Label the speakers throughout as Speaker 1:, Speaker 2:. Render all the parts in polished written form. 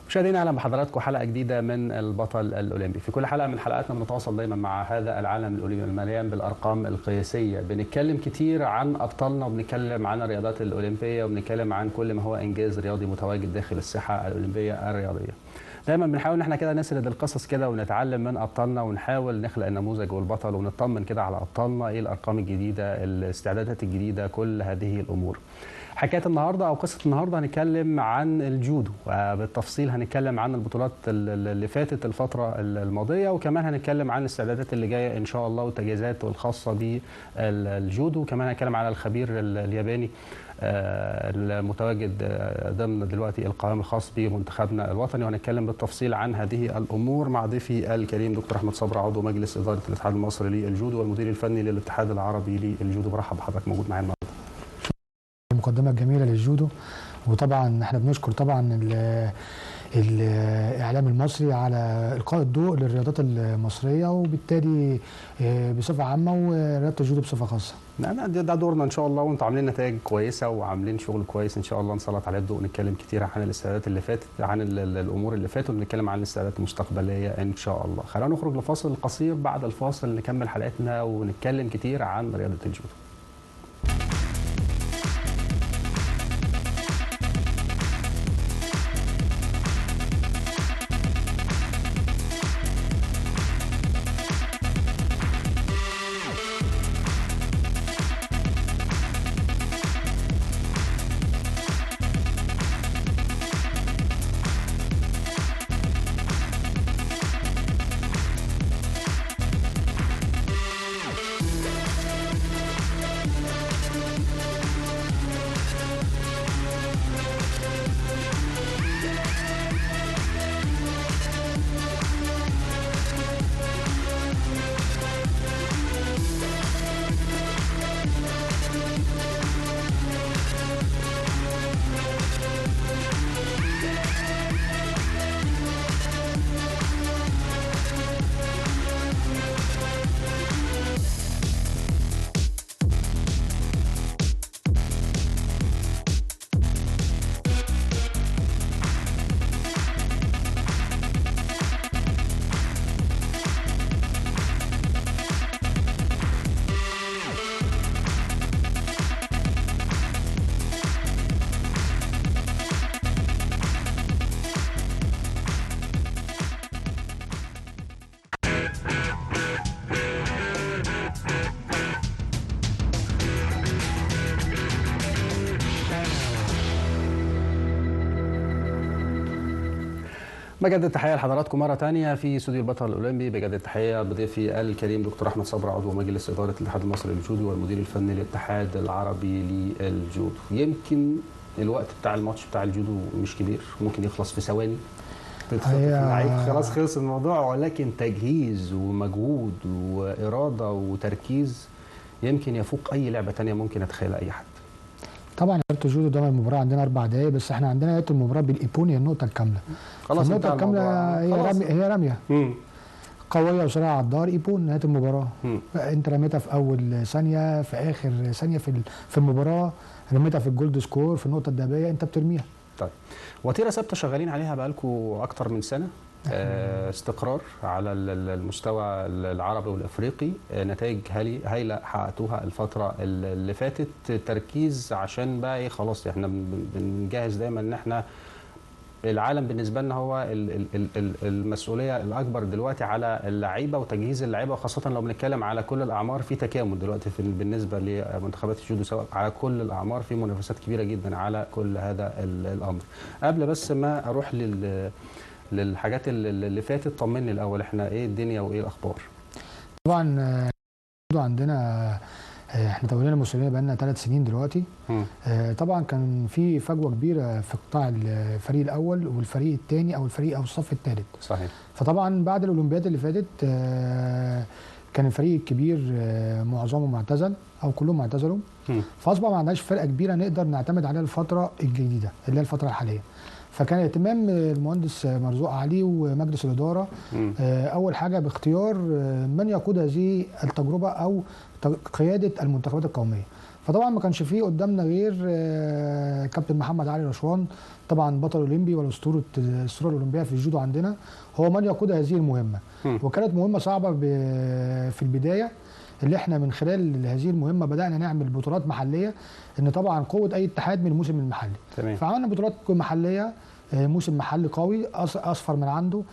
Speaker 1: مشاهدينا، اهلا بحضراتكم حلقة جديدة من البطل الاولمبي. في كل حلقة من حلقاتنا بنتواصل دايما مع هذا العالم الاولمبي المليان بالارقام القياسية. بنتكلم كتير عن ابطالنا، وبنتكلم عن الرياضات الاولمبية، وبنتكلم عن كل ما هو انجاز رياضي متواجد داخل الساحة الاولمبية الرياضية. دايما بنحاول ان احنا كده نسرد القصص كده ونتعلم من ابطالنا، ونحاول نخلق النموذج والبطل، ونطمن كده على ابطالنا، ايه الارقام الجديدة، الاستعدادات الجديدة، كل هذه الامور. حكاية النهارده او قصة النهارده هنتكلم عن الجودو، وبالتفصيل هنتكلم عن البطولات اللي فاتت الفترة الماضية، وكمان هنتكلم عن الاستعدادات اللي جاية ان شاء الله والتجهيزات الخاصة بالجودو، وكمان هنتكلم على الخبير الياباني المتواجد ضمن دلوقتي القائم الخاص بمنتخبنا الوطني، وهنتكلم بالتفصيل عن هذه الامور مع ضيفي الكريم دكتور احمد صبري، عضو مجلس ادارة الاتحاد المصري للجودو والمدير الفني للاتحاد العربي للجودو. برحب بحضرتك موجود معانا النهارده.
Speaker 2: المقدمة الجميلة للجودو، وطبعا احنا بنشكر طبعا الاعلام المصري على القاء الضوء للرياضات المصرية، وبالتالي بصفة عامة ورياضة الجودو بصفة خاصة.
Speaker 1: ده دورنا ان شاء الله، وانتم عاملين نتائج كويسة وعاملين شغل كويس ان شاء الله نسلط عليه الضوء. نتكلم كتير عن الاستعدادات اللي فاتت، عن الامور اللي فاتت، ونتكلم عن الاستعدادات المستقبلية ان شاء الله. خلينا نخرج لفاصل قصير، بعد الفاصل نكمل حلقتنا ونتكلم كتير عن رياضة الجودو. بجدد التحية لحضراتكم مرة ثانية في استوديو البطل الاولمبي. بجدد التحية بضيفي الكريم دكتور احمد صبري، عضو مجلس ادارة الاتحاد المصري للجودو والمدير الفني للاتحاد العربي للجودو. يمكن الوقت بتاع الماتش بتاع الجودو مش كبير، ممكن يخلص في ثواني، خلاص خلص الموضوع، ولكن تجهيز ومجهود واراده وتركيز يمكن يفوق اي لعبه ثانية ممكن يتخيلها اي حد.
Speaker 2: طبعا رياضة الجودو قدام المباراة عندنا 4 دقائق بس، احنا عندنا رياضة المباراة بالايبون هي النقطة الكاملة.
Speaker 1: خلاص
Speaker 2: النقطة الكاملة هي رمية قوية وسريعة على الدار، ايبون نهاية المباراة. انت رميتها في اول ثانية، في اخر ثانية في المباراة، رميتها في ال gold score في النقطة الذهبية، انت بترميها.
Speaker 1: طيب وتيرة ثابتة شغالين عليها بقالكم اكتر من سنة، استقرار على المستوى العربي والافريقي، نتائج هايلة حققتوها الفترة اللي فاتت، تركيز عشان بقى ايه، خلاص احنا بنجهز دايما ان احنا العالم بالنسبة لنا هو المسؤولية الاكبر دلوقتي على اللعيبة وتجهيز اللعيبة، وخاصة لو بنتكلم على كل الاعمار في تكامل دلوقتي بالنسبة لمنتخبات الجودو، سواء على كل الاعمار في منافسات كبيرة جدا على كل هذا الامر. قبل بس ما اروح للحاجات اللي فاتت، طمني الاول احنا ايه الدنيا وايه الاخبار؟
Speaker 2: طبعا عندنا احنا تولينا المسؤولية بقالنا 3 سنين دلوقتي. طبعا كان في فجوة كبيرة في قطاع الفريق الاول والفريق الثاني او الفريق او الصف الثالث.
Speaker 1: صحيح.
Speaker 2: فطبعا بعد الاولمبياد اللي فاتت كان الفريق الكبير معظمه معتزل او كلهم اعتزلوا، فاصبح ما عندناش فرقه كبيرة نقدر نعتمد عليها الفترة الجديدة اللي هي الفترة الحالية. فكان اهتمام المهندس مرزوق علي ومجلس الادارة اول حاجة باختيار من يقود هذه التجربة او قيادة المنتخبات القومية. فطبعا ما كانش فيه قدامنا غير كابتن محمد علي رشوان، طبعا بطل اولمبي والاسطوره الاسطورة الاولمبية في الجودو عندنا، هو من يقود هذه المهمة. وكانت مهمة صعبة في البداية، اللي احنا من خلال هذه المهمة بدانا نعمل بطولات محليه، ان طبعا قوة اي اتحاد من الموسم المحلي. تمام. فعملنا بطولات محليه، موسم محلي قوي اصفر من عنده،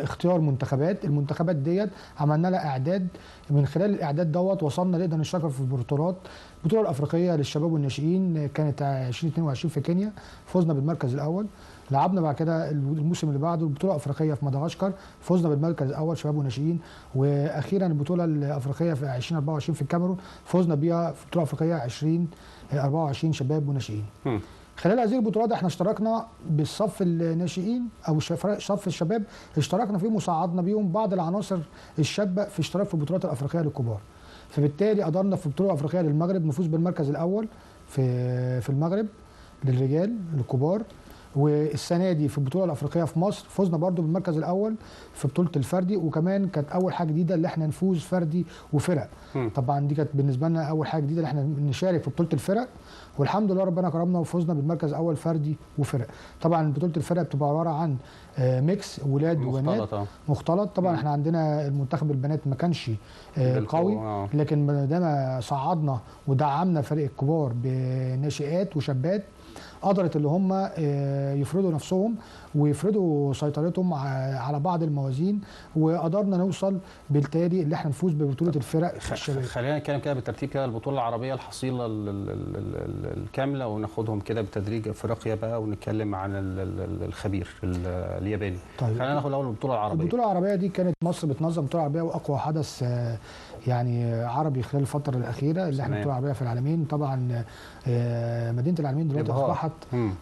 Speaker 2: اختيار منتخبات، المنتخبات ديت عملنا لها اعداد، من خلال الاعداد دوت وصلنا نقدر نشارك في البطولات. البطولة الافريقية للشباب والناشئين كانت 2022 في كينيا، فزنا بالمركز الاول. لعبنا بعد كده الموسم اللي بعده البطولة الافريقية في مدغشقر، فزنا بالمركز الاول شباب وناشئين. واخيرا البطولة الافريقية في 2024 في الكاميرون، فزنا بيها في البطولة الافريقية 2024 شباب وناشئين. خلال هذه البطولات احنا اشتركنا بالصف الناشئين او صف الشباب، اشتركنا فيهم وصعدنا بيهم بعض العناصر الشابة في اشتراك في البطولات الافريقية للكبار. فبالتالي قدرنا في البطولة الافريقية للمغرب نفوز بالمركز الاول في المغرب للرجال الكبار. والسنة دي في البطولة الافريقية في مصر فزنا برضو بالمركز الاول في بطوله الفردي، وكمان كانت اول حاجة جديدة اللي احنا نفوز فردي وفرق. طبعا دي كانت بالنسبة لنا اول حاجة جديدة اللي احنا نشارك في بطوله الفرق، والحمد لله ربنا كرمنا وفزنا بالمركز الاول فردي وفرق. طبعا بطوله الفرق بتبقى عبارة عن mix ولاد وبنات مختلط. طبعا احنا عندنا المنتخب البنات ما كانش قوي، لكن ما دام صعدنا ودعمنا فريق الكبار بناشئات وشابات، قدرت اللي هم يفرضوا نفسهم ويفرضوا سيطرتهم على بعض الموازين، وقدرنا نوصل بالتالي اللي احنا نفوز ببطولة الفرق الشباب.
Speaker 1: خلينا نتكلم كده بالترتيب كده، البطولة العربية الحصيلة الكاملة، وناخدهم كده بالتدريج افريقيا بقى، ونتكلم عن الخبير الياباني. طيب خلينا ناخد الاول البطولة العربية.
Speaker 2: البطولة العربية دي كانت مصر بتنظم بطوله عربية، واقوى حدث يعني عربي خلال الفترة الاخيرة اللي احنا البطولة العربية في العالمين. طبعا مدينة العالمين دلوقتي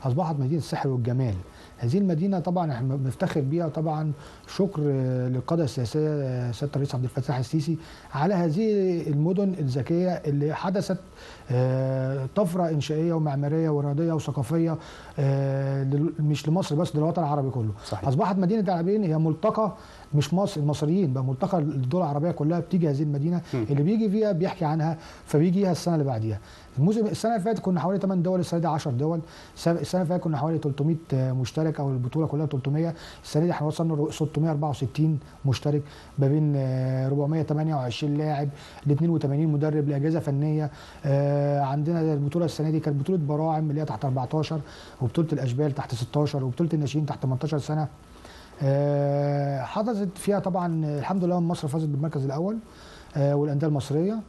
Speaker 2: اصبحت مدينة السحر والجمال. هذه المدينة طبعا احنا بنفتخر بيها، طبعا شكر للقاده السياسية سيادة الرئيس عبد الفتاح السيسي على هذه المدن الذكية اللي حدثت طفرة انشائيه ومعماريه ورياضيه وثقافية، مش لمصر بس، للوطن العربي كله. صحيح. اصبحت مدينة العالمين هي ملتقى، مش مصر المصريين بقى، ملتقى الدول العربية كلها بتيجي هذه المدينة. اللي بيجي فيها بيحكي عنها، فبيجيها السنة اللي بعديها. الموسم السنة اللي فاتت كنا حوالي 8 دول، السنة دي 10 دول. السنة اللي فاتت كنا حوالي 300 مشترك، او البطولة كلها 300. السنة دي احنا وصلنا 664 مشترك، ما بين 428 لاعب ل 82 مدرب لاجهزة فنية. عندنا البطولة السنة دي كانت بطوله براعم اللي هي تحت 14، وبطولة الاشبال تحت 16، وبطولة الناشئين تحت 18 سنة. حدثت فيها طبعا الحمد لله مصر فازت بالمركز الاول، والاندية المصرية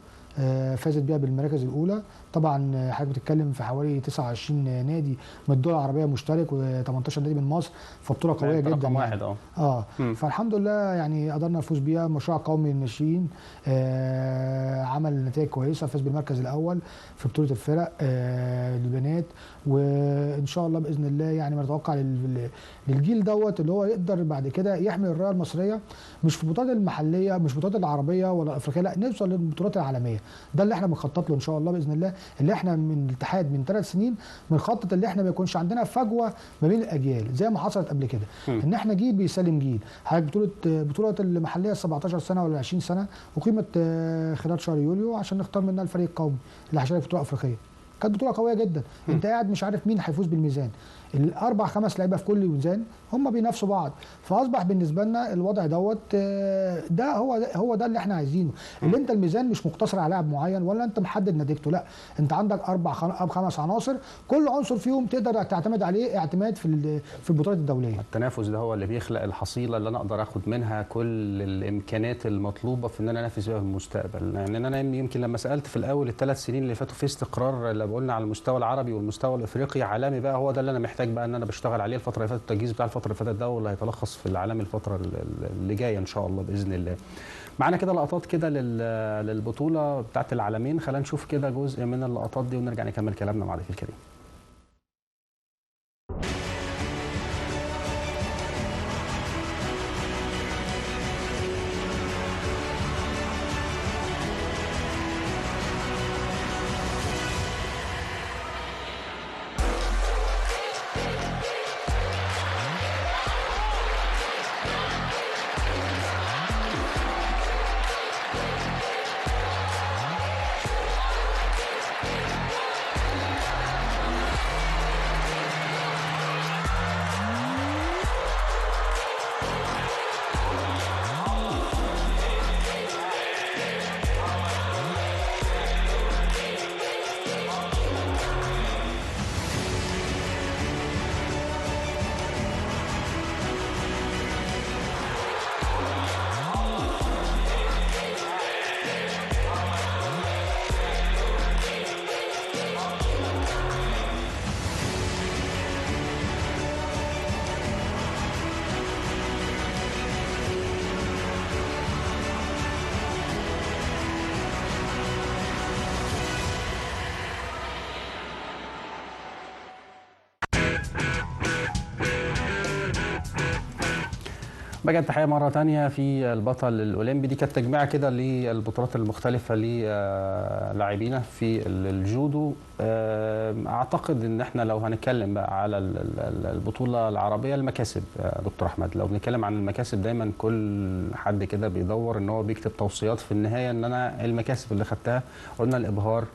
Speaker 2: فازت بيها بالمراكز الاولى. طبعا حضرتك بتتكلم في حوالي 29 نادي من الدول العربية مشترك، و18 نادي من مصر، فبطوله قوية جدا
Speaker 1: رقم واحد.
Speaker 2: فالحمد لله يعني قدرنا نفوز بيها. مشروع قومي للناشئين عمل نتائج كويسة، فاز بالمركز الاول في بطوله الفرق للبنات. وان شاء الله باذن الله يعني بنتوقع للجيل دوت اللي هو يقدر بعد كده يحمل الراية المصرية، مش في البطولات المحلية، مش البطولات العربية ولا الافريقية، لا نوصل للبطولات العالمية. ده اللي احنا بنخطط له ان شاء الله باذن الله. اللي احنا من الاتحاد من 3 سنين بنخطط اللي احنا ما يكونش عندنا فجوة ما بين الاجيال زي ما حصلت قبل كده، ان احنا جيل بيسلم جيل. حضرتك بطوله المحلية 17 سنة ولا 20 سنة اقيمت خلال شهر يوليو عشان نختار منها الفريق القومي اللي هيشارك في بطوله افريقية. كانت بطوله قوية جدا، انت قاعد مش عارف مين هيفوز بالميزان، الاربع خمس لعيبة في كل ميزان هم بينافسوا بعض. فاصبح بالنسبة لنا الوضع دوت ده هو ده اللي احنا عايزينه، اللي انت الميزان مش مقتصر على لاعب معين ولا انت محدد نتيجته، لا انت عندك 4 أو 5 عناصر، كل عنصر فيهم تقدر تعتمد عليه اعتماد في البطولات الدولية.
Speaker 1: التنافس ده هو اللي بيخلق الحصيلة اللي انا اقدر اخد منها كل الامكانيات المطلوبة في ان انا انافس بيها في المستقبل. يعني انا يمكن لما سالت في الاول ال3 سنين اللي فاتوا في استقرار اللي قلنا على المستوى العربي والمستوى الافريقي عالمي بقى، هو ده اللي انا محتاج بقى ان انا بشتغل عليه الفترة اللي فاتت، التجهيز بتاع الفترة اللي فاتت ده واللي هيتلخص في العالم الفترة اللي جاية ان شاء الله باذن الله. معانا كده لقطات كده للبطولة بتاعت العالمين، خلينا نشوف كده جزء من اللقطات دي ونرجع نكمل كلامنا مع ضيف الكريم. بجد تحية مرة تانية في البطل الأولمبي. دي كانت تجميعة كده للبطولات المختلفة للاعبينا في الجودو. أعتقد إن احنا لو هنتكلم بقى على البطولة العربية، المكاسب دكتور أحمد، لو بنتكلم عن المكاسب دايما كل حد كده بيدور إن هو بيكتب توصيات في النهاية إن أنا المكاسب اللي خدتها، قلنا الإبهار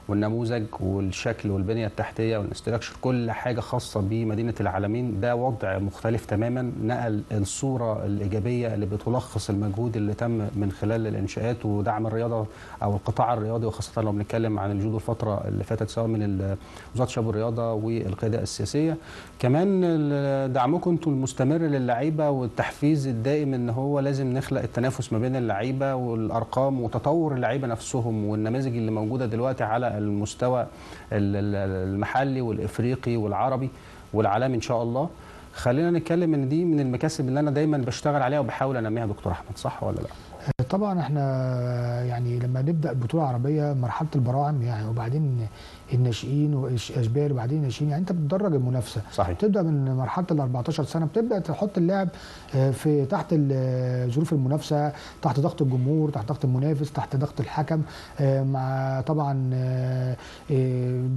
Speaker 1: والنموذج والشكل والبنية التحتية وال structure، كل حاجة خاصة بمدينة العالمين. ده وضع مختلف تماما، نقل الصورة الإيجابية اللي بتلخص المجهود اللي تم من خلال الإنشاءات ودعم الرياضة أو القطاع الرياضي، وخاصة لو بنتكلم عن الجودو الفترة اللي فاتت سواء من وزارة شباب الرياضة والقيادة السياسية. كمان دعمكم انتم المستمر للعيبة والتحفيز الدائم إن هو لازم نخلق التنافس ما بين اللعيبة والأرقام وتطور اللعيبة نفسهم والنماذج اللي موجودة دلوقتي على المستوى المحلي والإفريقي والعربي والعالمي إن شاء الله. خلينا نتكلم إن دي من المكاسب اللي أنا دايما بشتغل عليها وبحاول أنميها دكتور أحمد، صح ولا لا؟
Speaker 2: طبعا احنا يعني لما نبدأ بطولة عربية مرحلة البراعم يعني، وبعدين الناشئين والاشبال وبعدين الناشئين، يعني انت بتدرج المنافسة.
Speaker 1: صحيح.
Speaker 2: بتبدا من مرحلة ال 14 سنة بتبدا تحط اللاعب في تحت ظروف المنافسة، تحت ضغط الجمهور، تحت ضغط المنافس، تحت ضغط الحكم، مع طبعا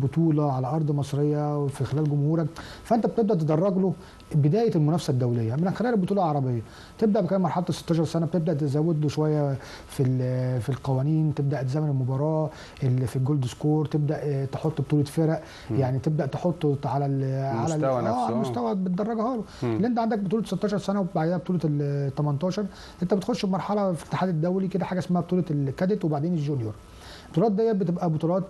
Speaker 2: بطوله على ارض مصرية وفي خلال جمهورك. فانت بتبدا تدرج له بداية المنافسة الدولية من خلال البطولة العربية. تبدا بكام مرحلة ال 16 سنة بتبدا تزود له شوية في القوانين، تبدا تزمن المباراة اللي في ال golden score، تبدا تحط بطوله فرق، يعني تبدا تحط على
Speaker 1: المستوى نفسه،
Speaker 2: المستوى بتدرجها له. اللي انت عندك بطوله 16 سنة وبعدها بطوله ال 18، انت بتخش بمرحلة في الاتحاد الدولي كده حاجة اسمها بطوله ال cadet وبعدين ال junior. البطولات ديت بتبقى بطولات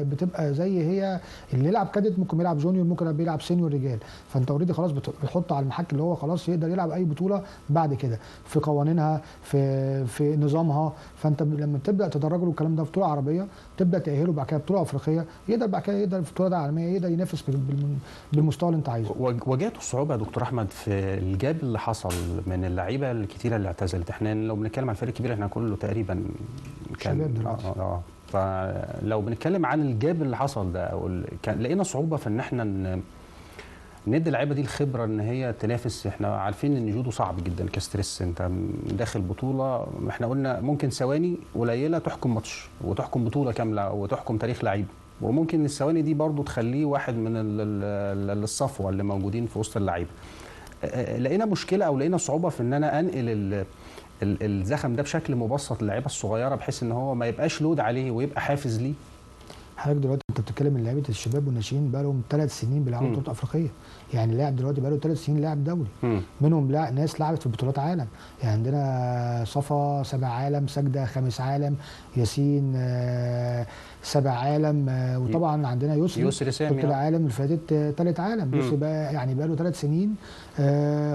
Speaker 2: بتبقى زي هي اللي يلعب cadet ممكن يلعب junior، ممكن بيلعب senior رجال. فانت already خلاص بتحطه على المحك اللي هو خلاص يقدر يلعب اي بطوله بعد كده في قوانينها في نظامها. فانت لما بتبدا تدرج له الكلام ده في بطوله عربية، تبدا تاهله بعد كده بطوله افريقية، يقدر بعد كده يقدر في بطوله عالمية يقدر ينافس بالمستوى اللي انت عايزه.
Speaker 1: واجهته الصعوبة يا دكتور احمد في ال gap اللي حصل من اللعيبة الكتيرة اللي اعتزلت؟ احنا لو بنتكلم عن الفريق الكبير احنا كله تقريبا كان
Speaker 2: شباب دلوقتي.
Speaker 1: فلو بنتكلم عن ال gap اللي حصل ده، أو كان لقينا صعوبة في ان احنا ندي اللعيبة دي الخبرة ان هي تنافس. احنا عارفين ان جودو صعب جدا ك stress، انت داخل بطوله، احنا قلنا ممكن ثواني قليله تحكم ماتش وتحكم بطوله كاملة وتحكم تاريخ لعيب، وممكن الثواني دي برضو تخليه واحد من الصفوة اللي موجودين في وسط اللعيبة. لقينا مشكلة او لقينا صعوبة في ان انا انقل الزخم ده بشكل مبسط للعيبة الصغيرة بحيث ان هو ما يبقاش load عليه ويبقى حافز ليه.
Speaker 2: حضرتك دلوقتي انت بتتكلم ان لعيبة الشباب والناشئين بقى لهم 3 سنين بيلعبوا بطولات افريقية، يعني لاعب دلوقتي بقى له 3 سنين لاعب دولي، منهم ناس لعبت في بطولات عالم، يعني عندنا صفا 7 عالم، سجدة 5 عالم، ياسين 7 عالم، وطبعا عندنا يسري
Speaker 1: سامي
Speaker 2: بطوله عالم اللي فاتت 3 عالم. يسري بقى يعني بقى له 3 سنين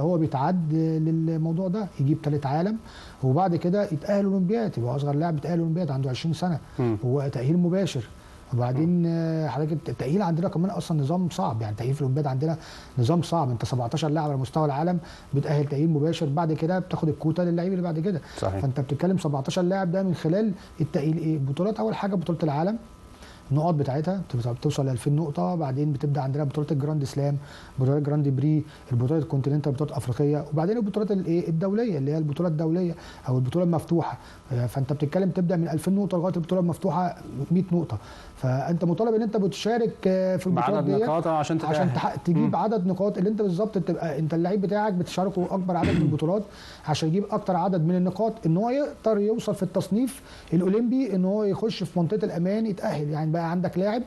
Speaker 2: هو بيتعد للموضوع ده، يجيب 3 عالم وبعد كده يتاهل اولمبياد، يبقى اصغر لاعب يتاهل اولمبياد عنده 20 سنة، هو تاهيل مباشر. وبعدين حضرتك التأهيل عندنا كمان اصلا نظام صعب، يعني التأهيل في الاولمبياد عندنا نظام صعب، انت 17 لاعب على مستوى العالم بتأهل تأهيل مباشر، بعد كده بتاخد الكوتا للعيب اللي بعد كده.
Speaker 1: صحيح.
Speaker 2: فانت بتتكلم 17 لاعب ده من خلال التأهيل ايه؟ بطولات، اول حاجة بطوله العالم النقاط بتاعتها بتوصل ل 2000 نقطة، بعدين بتبدا عندنا بطوله ال Grand Slam، بطوله ال Grand Prix، البطولة ال Continental، بطوله افريقية، وبعدين البطولات الايه الدولية اللي هي البطولة الدولية او البطولة المفتوحة. فانت بتتكلم تبدا من 2000 نقطة لغاية البطولة المفتوحة 100 نقطة، فانت مطالب ان انت بتشارك في البطولات دي
Speaker 1: بعدد نقاط عشان
Speaker 2: عشان تجيب عدد نقاط اللي انت بالظبط تبقى انت اللعيب بتاعك بتشاركه اكبر عدد من البطولات عشان يجيب اكتر عدد من النقاط ان هو يقدر يوصل في التصنيف الاولمبي ان هو يخش في منطقة الامان يتاهل. يعني بقى عندك لاعب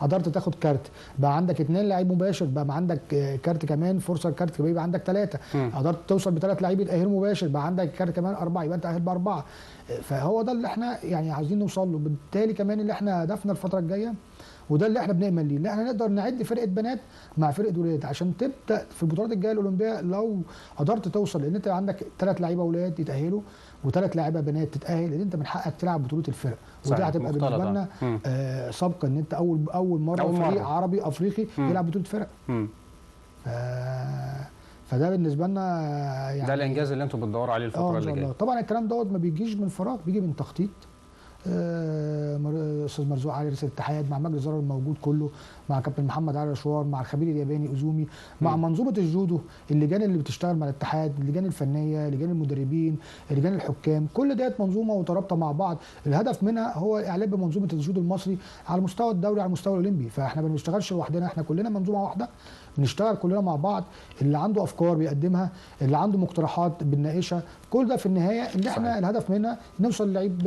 Speaker 2: قدرت تاخد كارت، بقى عندك 2 لعيب مباشر، بقى عندك كارت كمان فرصة الكارت يبقى عندك 3، قدرت توصل ب3 لعيب يتاهلوا مباشر، بقى عندك كارت كمان 4، يبقى انت تاهل ب4. فهو ده اللي احنا يعني عايزين نوصل له. بالتالي كمان اللي احنا هدفنا الفترة الجاية وده اللي احنا بنأمل ليه، ان احنا نقدر نعد فرقه بنات مع فرقه ولاد عشان تبدا في البطولات الجاية الاولمبية لو قدرت توصل، لان انت عندك 3 لعيبة ولاد يتاهلوا و3 لعيبة بنات تتاهل، لان انت من حقك تلعب بطوله الفرق، ودي هتبقى بالنسبة لنا سابقه ان انت اول مرة فريق عربي افريقي يلعب بطوله فرق. فده بالنسبة لنا يعني
Speaker 1: ده الانجاز اللي انتم بتدوروا عليه الفترة اللي جاية.
Speaker 2: طبعا الكلام دوت ما بيجيش من فراغ، بيجي من تخطيط الاستاذ مرزوق علي رئيس الاتحاد، مع مجلس الادارة الموجود كله، مع كابتن محمد علي رشوان، مع الخبير الياباني اوزومي، مع منظومة الجودو، اللجان اللي بتشتغل مع الاتحاد، اللجان الفنية، لجان المدربين، لجان الحكام، كل ديت منظومة مترابطة مع بعض. الهدف منها هو الاعلان بمنظومة الجودو المصري على المستوى الدولي، على المستوى الاولمبي. فاحنا ما بنشتغلش لوحدنا، احنا كلنا منظومة واحدة، بنشتغل كلنا مع بعض. اللي عنده افكار بيقدمها، اللي عنده مقترحات بنناقشها، كل ده في النهاية اللي احنا الهدف منها نوصل للعيب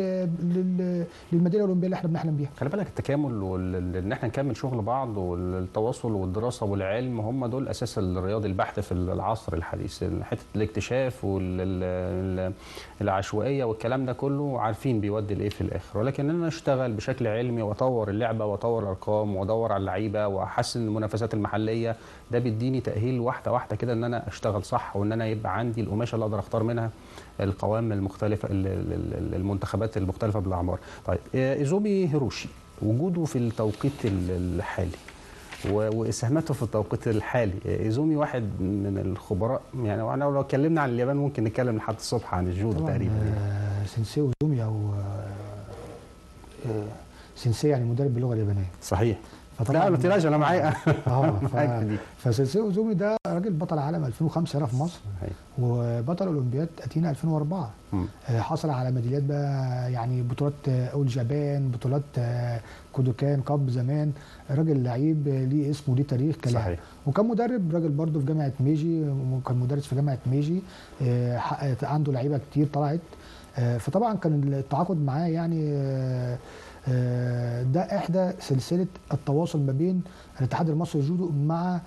Speaker 2: للميداليه الاولمبية اللي احنا بنحلم بيها.
Speaker 1: خلي بالك التكامل وان احنا نكمل شغل بعض والتواصل والدراسة والعلم هم دول اساس الرياضي البحت في العصر الحديث. حتة الاكتشاف والعشوائيه والكلام ده كله عارفين بيودي لايه في الاخر، ولكن انا اشتغل بشكل علمي واطور اللعبة واطور الارقام وادور على اللعيبة واحسن المنافسات المحلية، ده بيديني تاهيل واحدة واحدة كده ان انا اشتغل صح، وان انا يبقى عندي القماشه اللي اقدر اختار منها القوام المختلفة، المنتخبات المختلفة بالاعمار. طيب ايزومي هيروشي وجوده في التوقيت الحالي واسهاماته في التوقيت الحالي، ايزومي واحد من الخبراء يعني، وانا لو اتكلمنا عن اليابان ممكن نتكلم لحد الصبح عن الجودو تقريبا.
Speaker 2: سensei اوزومي او sensei يعني مدرب باللغة اليابانية.
Speaker 1: صحيح. لا ما تقلقش انا معايا.
Speaker 2: ف sensei اوزومي ده راجل بطل عالم 2005 هنا في مصر، وبطل اولمبياد اثينا 2004. حصل على ميداليات بقى، يعني بطولات All Japan، بطولات كودوكان Cup زمان. راجل لعيب ليه اسمه ليه تاريخ كلاعب، وكان مدرب راجل برده في جامعه ميجي، وكان مدرس في جامعه ميجي، عنده لعيبة كتير طلعت. فطبعا كان التعاقد معاه يعني ده احدى سلسلة التواصل ما بين الاتحاد المصري للجودو مع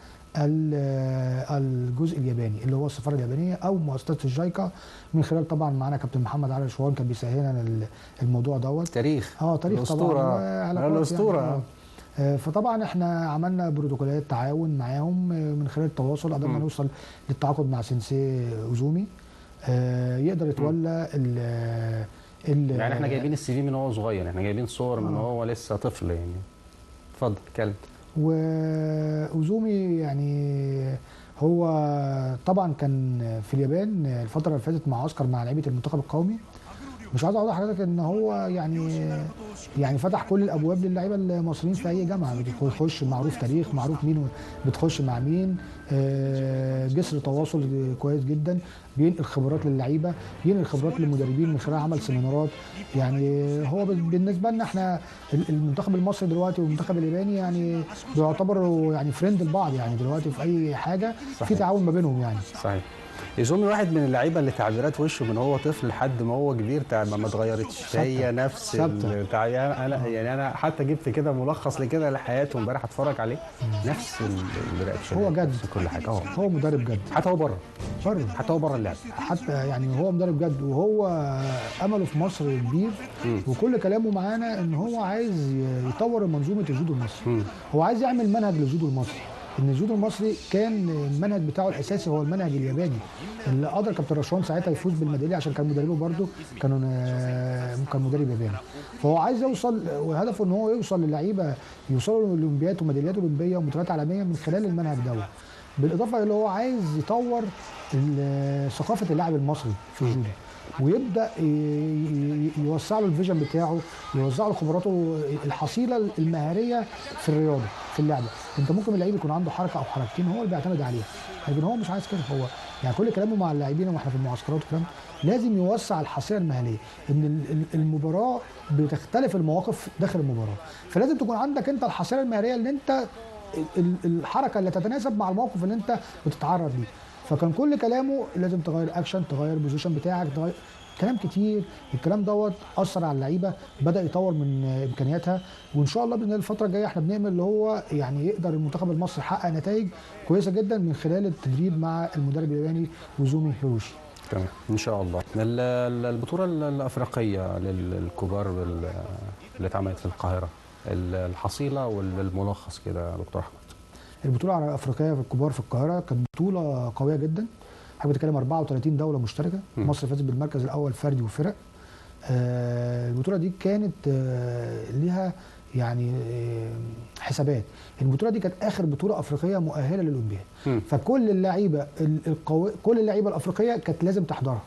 Speaker 2: الجزء الياباني اللي هو السفارة اليابانية او مؤسسة الجايكا، من خلال طبعا معانا كابتن محمد علي رشوان كان بيسهل لنا الموضوع دوت.
Speaker 1: تاريخ
Speaker 2: تاريخ طبعا،
Speaker 1: الاسطورة.
Speaker 2: فطبعا احنا عملنا بروتوكولات تعاون معاهم، من خلال التواصل قدرنا نوصل للتعاقد مع sensei اوزومي، يقدر يتولى
Speaker 1: يعني احنا جايبين ال CV من هو صغير، احنا جايبين صور من هو لسه طفل يعني. اتفضل اتكلم.
Speaker 2: واوزومي يعني هو طبعا كان في اليابان الفترة اللي فاتت مع عسكر مع لعيبة المنتخب القومي. مش عايز اقول لحضرتك ان هو يعني فتح كل الابواب للعيبة المصريين في اي جامعه، بتخش معروف تاريخ، معروف مين بتخش مع مين، جسر تواصل كويس جدا، بينقل خبرات للعيبة، بينقل خبرات للمدربين من خلال عمل سيمينارات. يعني هو بالنسبة لنا احنا المنتخب المصري دلوقتي والمنتخب الياباني يعني بيعتبروا يعني friend لبعض، يعني دلوقتي في اي حاجة في تعاون ما بينهم يعني.
Speaker 1: صحيح. ايزومي واحد من اللعيبة اللي تعبيرات وشه من هو طفل لحد ما هو كبير ما اتغيرتش، هي نفس انا يعني انا حتى جبت كده ملخص لكده لحياته امبارح اتفرج عليه، نفس ال reaction،
Speaker 2: هو جد
Speaker 1: كل حاجة.
Speaker 2: هو مدرب جد،
Speaker 1: حتى هو بره، حتى هو بره اللعب،
Speaker 2: حتى يعني هو مدرب جد، وهو امله في مصر كبير، وكل كلامه معانا ان هو عايز يطور منظومة الجودو المصري. هو عايز يعمل منهج للجودو المصري، ان الجودو المصري كان المنهج بتاعه الاساسي هو المنهج الياباني اللي قدر كابتن رشوان ساعتها يفوز بالميداليه عشان كان مدربه برده كان مدرب ياباني. فهو عايز يوصل، وهدفه ان هو يوصل للعيبة يوصلوا للاولمبياد وميداليات اولمبيه وبطولات عالمية من خلال المنهج دوت. بالاضافة الى هو عايز يطور ثقافة اللاعب المصري في الجودو، ويبدا يوسع له ال vision بتاعه، يوزع له خبراته الحصيلة المهاريه في الرياضة في اللعبة. انت ممكن اللعيب يكون عنده حركة او حركتين هو اللي بيعتمد عليها، لكن هو مش عايز كده. هو يعني كل كلامه مع اللاعبين واحنا في المعسكرات والكلام لازم يوسع الحصيلة المهاريه، ان المباراة بتختلف المواقف داخل المباراة، فلازم تكون عندك انت الحصيلة المهاريه اللي انت الحركة اللي تتناسب مع الموقف اللي انت بتتعرض ليه. فكان كل كلامه لازم تغير اكشن، تغير position بتاعك، تغير كلام كتير. الكلام دوت اثر على اللعيبة، بدا يطور من امكانياتها، وان شاء الله باذن الله الفترة الجاية احنا بنعمل اللي هو يعني يقدر المنتخب المصري يحقق نتائج كويسة جدا من خلال التدريب مع المدرب الياباني اوزومي هيروشي.
Speaker 1: تمام ان شاء الله. البطولة الافريقية للكبار اللي اتعملت في القاهرة، الحصيلة والملخص كده يا دكتور احمد.
Speaker 2: البطولة الافريقية في الكبار في القاهرة كانت بطوله قوية جدا، احنا بنتكلم 34 دولة مشتركة، مصر فازت بالمركز الاول فردي وفرق. البطولة دي كانت ليها يعني حسابات. البطولة دي كانت اخر بطوله افريقية مؤهلة للاولمبياد، فكل اللعيبة كل اللعيبة الافريقية كانت لازم تحضرها.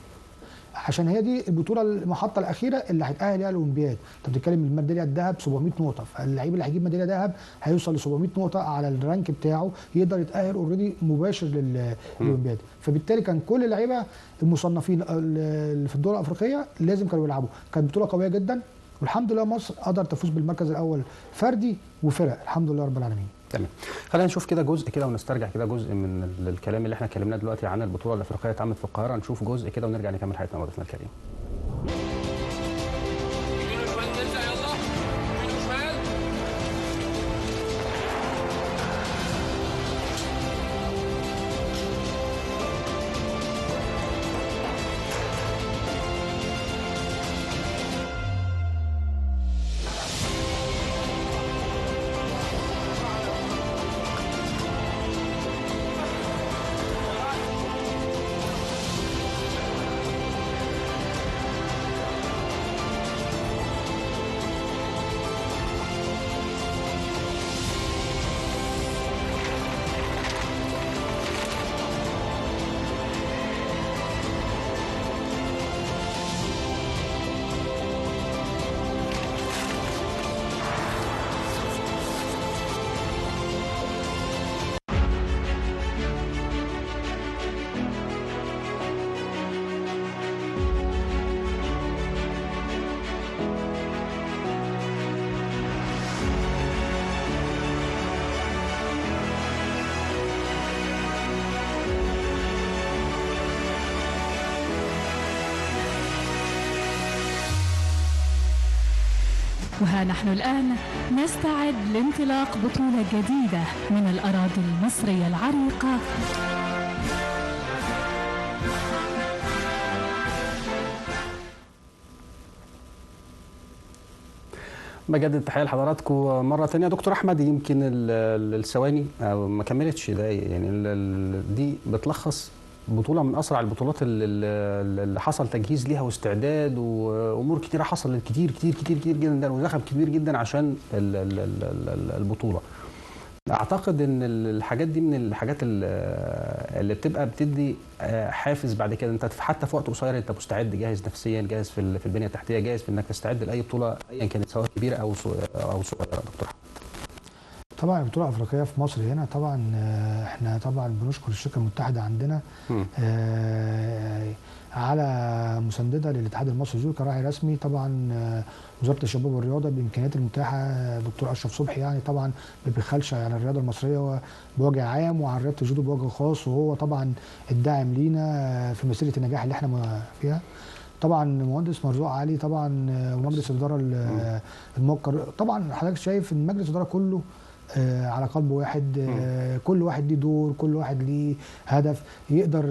Speaker 2: عشان هي دي البطولة المحطة الاخيرة اللي هيتاهل ليها الاولمبياد. انت بتتكلم الميداليه الذهب 700 نقطة، فاللعيب اللي هيجيب ميدالية ذهب هيوصل ل 700 نقطة على ال rank بتاعه، يقدر يتاهل already مباشر للاولمبياد. فبالتالي كان كل اللعيبة المصنفين اللي في الدول الافريقية لازم كانوا بيلعبوا. كانت بطوله قوية جدا، والحمد لله مصر قدر تفوز بالمركز الاول فردي وفرق، الحمد لله رب العالمين.
Speaker 1: تمام، خلينا نشوف كده جزء كده ونسترجع كده جزء من الكلام اللي احنا اتكلمناه دلوقتي عن البطولة الافريقية اتعملت في القاهرة، نشوف جزء كده ونرجع نكمل حياتنا مع ضيفنا الكريم.
Speaker 3: وها نحن الآن نستعد لانطلاق بطولة جديدة من الأراضي المصرية العريقة.
Speaker 1: بجدد التحية لحضراتكم مرة ثانية. دكتور احمد، يمكن الثواني ما كملتش دقايق، يعني دي بتلخص بطوله من اسرع البطولات اللي حصل تجهيز ليها واستعداد وامور كتيرة حصلت كتير كتير كتير كتير جدا وزخم كبير جدا عشان البطولة. اعتقد ان الحاجات دي من الحاجات اللي بتبقى بتدي حافز بعد كده، انت حتى في وقت قصير انت مستعد، جاهز نفسيا، جاهز في البنية التحتية، جاهز في انك تستعد لاي بطوله ايا كانت، سواء كبيرة او صغيرة. دكتور احمد،
Speaker 2: طبعا البطولة الافريقية في مصر هنا، طبعا احنا طبعا بنشكر الشركة المتحدة عندنا على مساندتها للاتحاد المصري للجودو كراعي رسمي، طبعا وزارة الشباب والرياضة بالامكانيات المتاحة، دكتور اشرف صبحي يعني طبعا ما بيبخلش على الرياضة المصرية بوجه عام وعلى رياضة الجودو بوجه خاص، وهو طبعا الداعم لينا في مسيره النجاح اللي احنا فيها. طبعا مهندس مرزوق علي طبعا ومجلس الادارة الموقر، طبعا حضرتك شايف ان مجلس الادارة كله على قلب واحد، كل واحد ليه دور، كل واحد ليه هدف، يقدر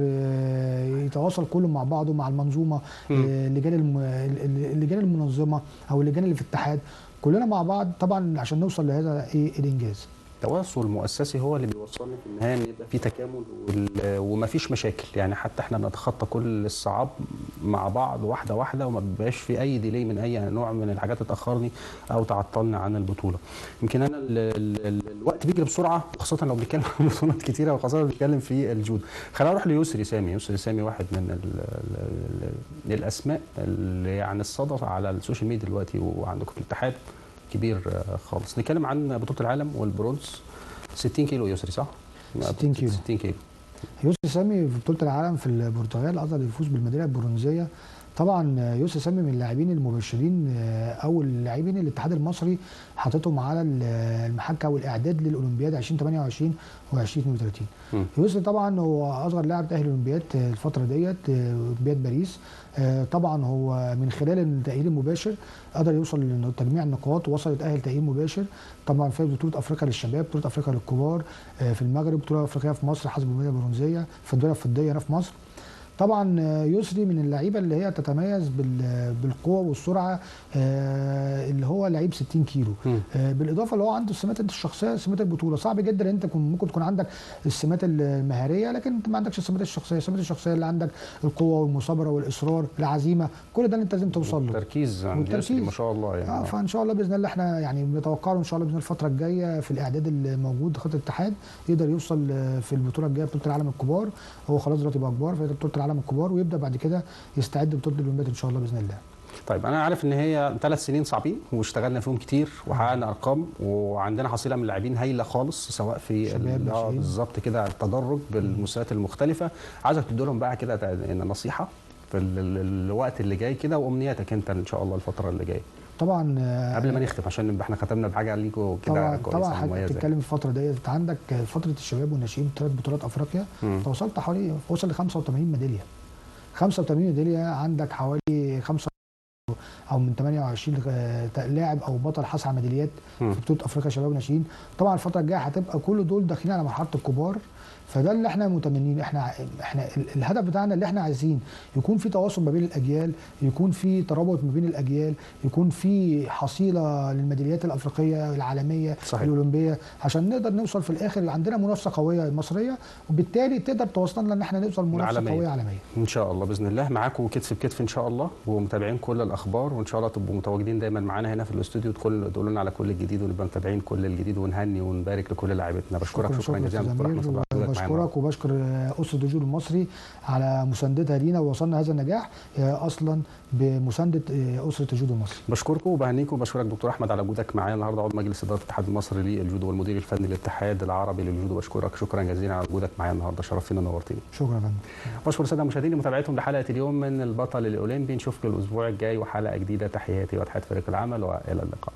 Speaker 2: يتواصل كله مع بعضه، مع المنظومة، اللجان المنظمة او اللجان اللي في الاتحاد، كلنا مع بعض طبعا عشان نوصل لهذا الانجاز.
Speaker 1: التواصل المؤسسي هو اللي بيوصلنا في النهاية ان يبقى في تكامل ومفيش مشاكل، يعني حتى احنا بنتخطى كل الصعاب مع بعض واحدة واحدة، وما بيبقاش في اي delay من اي نوع من الحاجات تاخرني او تعطلني عن البطولة. يمكن انا الوقت بيجري بسرعة، وخاصة لو بنتكلم عن بطولات كتيرة، وخاصة بنتكلم في الجودو. خلينا نروح ليسري سامي. يسري سامي واحد من الاسماء اللي يعني الصدى على ال social media دلوقتي وعندكم في الاتحاد كبير خالص. نتكلم عن بطولة العالم والبرونز 60 كيلو يسري، صح؟
Speaker 2: 60 كيلو. 60 كيلو. يسري سامي في بطولة العالم في البرتغال قدر يفوز بالميدالية البرونزية. طبعا يسري سامي من اللاعبين المبشرين او اللاعبين اللي الاتحاد المصري حاططهم على المحكة والاعداد للاولمبياد 2028 و2032. يسري طبعا هو اصغر لاعب تاهل الاولمبياد الفترة ديت، اولمبياد باريس. طبعا هو من خلال التاهيل المباشر قدر يوصل لتجميع النقاط، وصل يتاهل تاهيل مباشر. طبعا فاز بطوله افريقيا للشباب، بطوله افريقيا للكبار في المغرب، بطوله افريقيا في مصر، حصد بالميداليه البرونزيه في الدولة الفضيه هنا في مصر. طبعا يسري من اللعيبة اللي هي تتميز بالقوة والسرعة، اللي هو لعيب 60 كيلو. بالاضافة اللي هو عنده السمات الشخصية، سمات البطولة. صعب جدا انت ممكن تكون عندك السمات المهاريه، لكن انت ما عندكش السمات الشخصية. السمات الشخصية اللي عندك القوة والمثابرة والاصرار، العزيمة، كل ده اللي انت لازم توصل له.
Speaker 1: التركيز عند يسري ما شاء الله يعني.
Speaker 2: فان شاء الله باذن الله احنا يعني بنتوقع له ان شاء الله باذن الله الفترة الجاية في الاعداد الموجود خطه الاتحاد يقدر يوصل في البطولة الجاية، بطوله العالم الكبار. هو خلاص دلوقتي بقى كبار، فبطوله العالم العالم الكبار، ويبدا بعد كده يستعد لبطولة الاولمبياد ان شاء الله باذن الله.
Speaker 1: طيب انا عارف ان هي 3 سنين صعبين واشتغلنا فيهم كتير وحققنا ارقام وعندنا حصيله من اللاعبين هايلة خالص، سواء في بالظبط كده التدرج بالمستويات المختلفة. عايزك تدي لهم بقى كده نصيحة في الوقت اللي جاي كده، وامنياتك انت ان شاء الله الفترة اللي جاية.
Speaker 2: طبعا
Speaker 1: قبل ما نختم عشان نبقى احنا ختمنا بحاجة ليكوا كده كويسة.
Speaker 2: طبعا بتتكلم في الفترة ديت، انت عندك فترة الشباب والناشئين 3 بطولات افريقيا، انت وصلت حوالي وصل ل 85 ميدالية. 85 ميدالية، عندك حوالي 5 او من 28 لاعب او بطل حصل على ميداليات في بطوله افريقيا شباب وناشئين. طبعا الفترة الجاية هتبقى كل دول داخلين على مرحلة الكبار، فده اللي احنا متمنين. احنا الهدف بتاعنا اللي احنا عايزين يكون في تواصل ما بين الاجيال، يكون في ترابط ما بين الاجيال، يكون في حصيله للميداليات الافريقية العالمية. صحيح. الاولمبية، عشان نقدر نوصل في الاخر عندنا منافسه قوية مصرية، وبالتالي تقدر توصلنا ان احنا نوصل منافسه قوية عالمية
Speaker 1: ان شاء الله باذن الله. معاكم كتف بكتف ان شاء الله، ومتابعين كل الاخبار، وان شاء الله تبقوا متواجدين دايما معانا هنا في الاستوديو، تقولوا لنا على كل الجديد، ونبقى متابعين كل الجديد، ونهني ونبارك لكل لاعبتنا. بشكرك شكرا جزيلا دكتور احمد.
Speaker 2: بشكرك وبشكر أسرة الجودو المصري على مساندتها لينا ووصلنا هذا النجاح أصلا بمساندة أسرة الجودو المصري.
Speaker 1: بشكركم وبهنيكم، وبشكرك دكتور أحمد على وجودك معايا النهارده، عضو مجلس إدارة الاتحاد المصري للجودو والمدير الفني للاتحاد العربي للجودو. بشكرك شكرا جزيلا على وجودك معايا النهارده، شرفتنا ونورتينا.
Speaker 2: شكرا يا فندم.
Speaker 1: بشكر السادة المشاهدين لمتابعتهم لحلقة اليوم من البطل الأولمبي. نشوفكم الأسبوع الجاي وحلقة جديدة. تحياتي وتحيات فريق العمل، وإلى اللقاء.